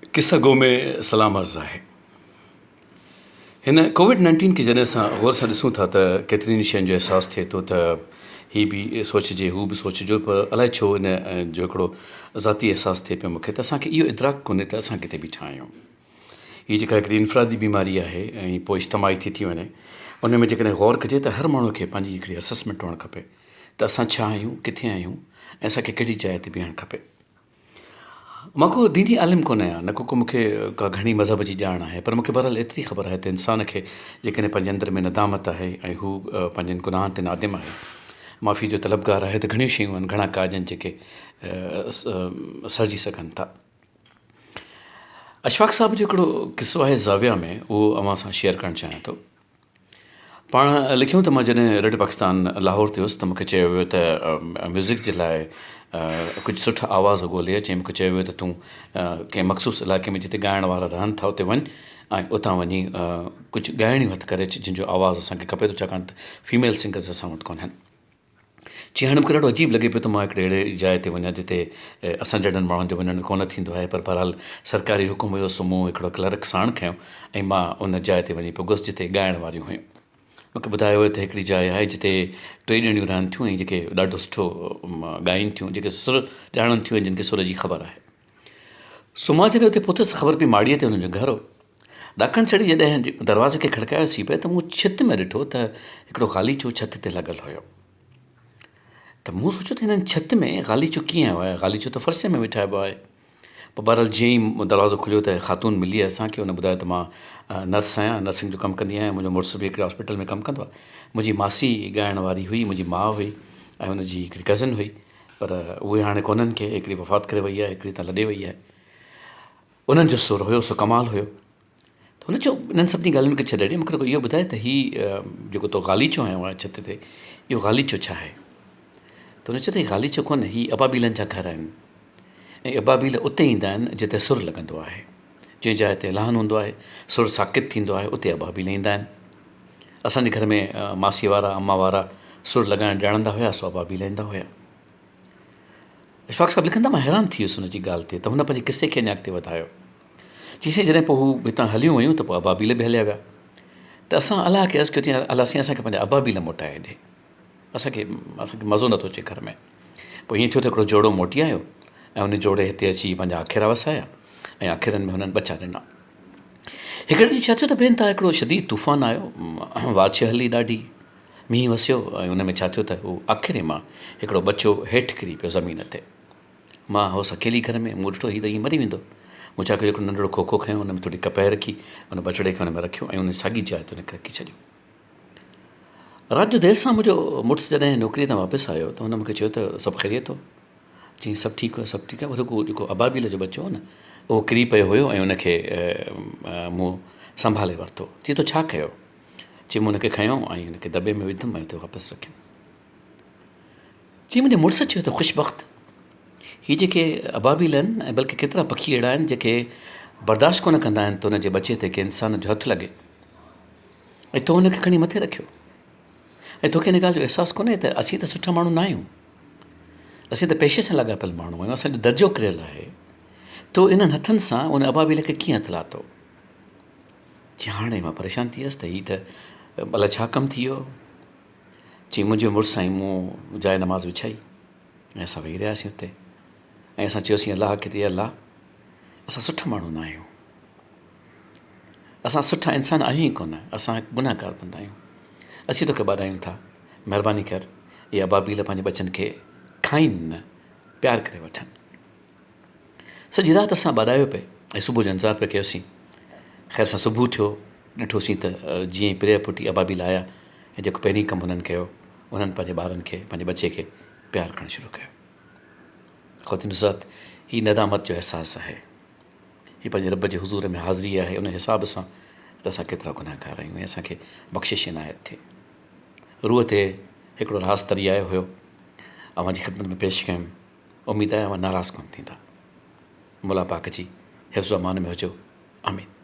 قصه گو ۾ سلام عرض آهي. هن ڪووڊ نائنٽين کي جڏهن اسان غور سان ڏسون ٿا ته ڪيترين ئي شين جو احساس ٿئي ٿو ته هي به سوچجي هو به سوچجو پر الائي ڇو ان جو هڪڙو ذاتي احساس ٿئي پيو مونکي ته اسانکي اهو ادراڪ ڪونهي ته اسان ڪٿي بيٺا آهيون هي جيڪا هڪڙي انفرادي بيماري آهي ۽ پوء اجتماعي ٿي ٿي وڃي ان ۾ جيڪڏهن غور ڪجي ته هر ماڻهو کي پنهنجي هڪڙي اسسمينٽ هئڻ کپي ته اسان ڇا آهيون ڪٿي آهيون ۽ اسانکي ڪهڙي جاء تي بيهڻ کپي. مان ڪو ديني عالم ڪونه آهيان، نه ڪو مون کي ڪا گهڻي مذهب جي ڄاڻ آهي، پر مون کي بهرحال ايتري خبر آهي ته انسان کي جيڪڏهن پنهنجي اندر ۾ ندامت آهي ۽ هو پنهنجن گناهن تي نادم آهي، معافي جو طلبگار آهي ته گهڻيون شيون آهن، گهڻا ڪاڄ آهن جيڪي سرجي سگهن ٿا. اشفاق صاحب جو هڪڙو قصو آهي زاويه ۾ اهو اوهان سان شيئر ڪرڻ چاهيان ٿو. پاڻ لکيو ته مان جڏهن ريڊيو پاڪستان لاهور تي هيس ته مونکي چيو ويو ته ميوزڪ جي لاء ڪجهه سٺا آواز ڳولي اچ ۽ مونکي چيو ويو ته تون ڪنهن مخصوص علائقي ۾ جتي ڳائڻ وارا رهن ٿا اتي وڃ ۽ اتان وڃي ڪجهه ڳائڻيون هٿ ڪري اچ جن جو آواز اسان کي کپي ٿو ڇاڪاڻ ته فيميل سنگرز اسان وٽ ڪونهن. چي هاڻي مونکي ڏاڍو عجيب لڳي پيو ته مان هڪڙي اهڙي جاء تي وڃان جتي اسان جهڙن ماڻهن جو وڃڻ ڪونه ٿيندو آهي پر بهرحال سرڪاري حڪم هيو سو مون هڪڙو ڪلرڪ ساڻ کنيو ۽ مان ان جاء تي وڃي پڳس جتي ڳائڻ واريون هيون مونکي ٻڌايو ويو ته هڪڙي جاء آهي جتي ٽي ڄڻيون رهن ٿيون ۽ جيڪي ڏاڍو سٺو ڳائين ٿيون جيڪي سر ڄاڻن ٿيون ۽ جن کي سر جي خبر آهي سو مان جڏهن اتي پهتس ته خبر پئي ماڙيء تي هنن جو گهر هو ڏاڪڻ چڙهي جڏهن دروازي کي کڙڪايوسين پئي ته مون ڇت ۾ ڏٺو ته هڪڙو غاليچو ڇت تي لڳل هيو ته مون سوچيو ته هنن ڇت ۾ غاليچو ڪيئن آيو آهي غاليچو ته فرش ۾ وڇائبو آهي پوء بهرحال جيئن ئي دروازو کليو ته خاتون ملي اسان کي ان ٻڌايو ته مان نرس آهيان نرسنگ جو ڪم ڪندي آهيان منهنجو مڙس به هڪڙي هاسپيٽل ۾ ڪم ڪندو آهي منهنجي ماسي ڳائڻ واري هئي منهنجي ماء هئي ۽ ان جي هڪڙي ڪزن هئي پر اهي هاڻي ڪونهن کي هڪڙي وفات ڪري وئي آهي هڪڙي ته لڏي وئي آهي انهن جو سر هيو سو ڪمال هيو. ته هن چيو انهن سڀني ڳالهين کي ڇڏي ڏي مون کي رڳو اهو ٻڌاء ته هي جيڪو تو غاليچو هنيو آهي ڇت تي اهو غاليچو ڇا آهي؟ ته هن چيو ته هي غاليچو ڪونهي هي ابابيلن جا گهر آهن ۽ ابابيل اتي ايندا آهن جتي سر لڳندو آهي جنهن جاء تي لهن هوندو آهي سر ساڪت ٿيندو آهي اتي ابابيل ايندا آهن اسان جي گهر ۾ ماسي وارا اما وارا سر لڳائڻ ڄاڻندا هيا سو ابابيل ايندا هيا. اشفاق صاحب لکن ٿا مان حيران ٿي ويس هن جي ڳالهه تي ته هن پنهنجي قصي کي اڃا اڳتي وڌايو. چيائين سائين جڏهن پوء هو هتان هليون ويون ته پوء ابابيل به هليا ويا ته اسان الله کي عرض ڪيو ته الله سائين اسان کي پنهنجا ابابيل موٽائي ڏي اسان کي اسان کي مزو نٿو اچي گهر ۾ پوء ائين ٿيو ته هڪڙو جوڙو موٽي آيو ۽ ان جوڙي هتي اچي پنهنجا آکيرا وسايا ۽ آکيرن ۾ هنن ٻچا ڏنا. هڪڙي ڏينهن ڇا ٿيو ته ٻين تان هڪڙو شديد طوفان آيو واڇ هلي ڏاڍي مينهن وسيو ۽ ان ۾ ڇا ٿيو ته هو آکيري مان هڪڙو ٻچو هيٺ ڪري پيو زمين تي. مان هوس اڪيلي گهر ۾ مون ڏٺو هي ته ائين مري ويندو. مون ڇا ڪيو هڪڙو ننڍڙو کوکو کنيو ان ۾ ٿوري ڪپهه رکي ان ٻچڙي کي ان ۾ رکيو ۽ ان ساڳي جاء تي ان کي رکي ڇڏيو. رات جو دير سان منهنجو مڙس جڏهن نوڪريء تان واپس آيو ته هن مون کي چيو ته سڀ خيريت هو؟ چيائين سڀ ٺيڪ هو سڀ ٺيڪ آهي پر هڪ جيڪو ابابيل جو ٻچو هو نه اهو ڪري پيو هيو ۽ ان کي مون سنڀالي ورتو. چيائين تو ڇا ڪيو؟ چي مون هن کي کنيو ۽ هن کي دٻي ۾ وڌم ۽ اتي واپس رکيم. چي منهنجي مڙس چيو ته خوش بخت هي جيڪي ابابيل آهن ۽ بلڪه ڪيترا پکي اهڙا آهن جيڪي برداشت ڪونه ڪندا آهن ته ان جي ٻچي تي ڪنهن انسان جو هٿ لڳي ۽ تو هن کي کڻي مٿي رکيو ۽ توکي ان ڳالهه جو احساس ڪونهي ته اسين ته سٺا ماڻهو نه آهيون اسين ته پيشي سان لاڳاپيل ماڻهو آهيون اسان جو درجو ڪريل آهي تو انهن هٿن سان ان ابابيل کي ڪيئن هٿ لاتو چي هاڻي مان پريشان ٿي ويس ته هي ته الائي ڇا ڪم ٿي ويو. چي منهنجي مڙس ۽ مون جاء نماز وڇائي ۽ اسان ويهي رهياسين اتي ۽ اسان چيوسين الله کي ته اي الله اسان سٺا ماڻهو نه آهيون اسان سٺا انسان آهيون ئي ڪونه اسان گناهگار بندا آهيون اسين توکي ٻاڏايون ٿا مهرباني ڪر اي ابابيل پنهنجي ٻچن کي کائين نه پيار ڪري وٺن. سڄي رات اسان ٻاڏايو پئي ۽ صبح جو انتظار پئي ڪيوسين. خير سان صبح ٿيو، ڏٺوسين ته جيئن ئي پريهه ڦٽي ابابيل آيا ۽ جيڪو پهرين ڪم هنن ڪيو، انهن پنهنجي ٻارن کي، پنهنجي ٻچي کي پيار ڪرڻ شروع ڪيو. خواتين حضرات هي ندامت جو احساس آهي. هي پنهنجي رب جي حضور ۾ حاضري آهي ان حساب سان ته اسان ڪيترا گناهگار آهيون ۽ اسان کي بخشش عنايت ٿئي. روح تي هڪڙو راز تري آيو هيو، اوهان جي خدمت ۾ پيش ڪيم. اميد آهي اوهان ناراض ڪونه ٿيندا. مولا پاڪ جي حفظ و امان ۾ هجو. آمين.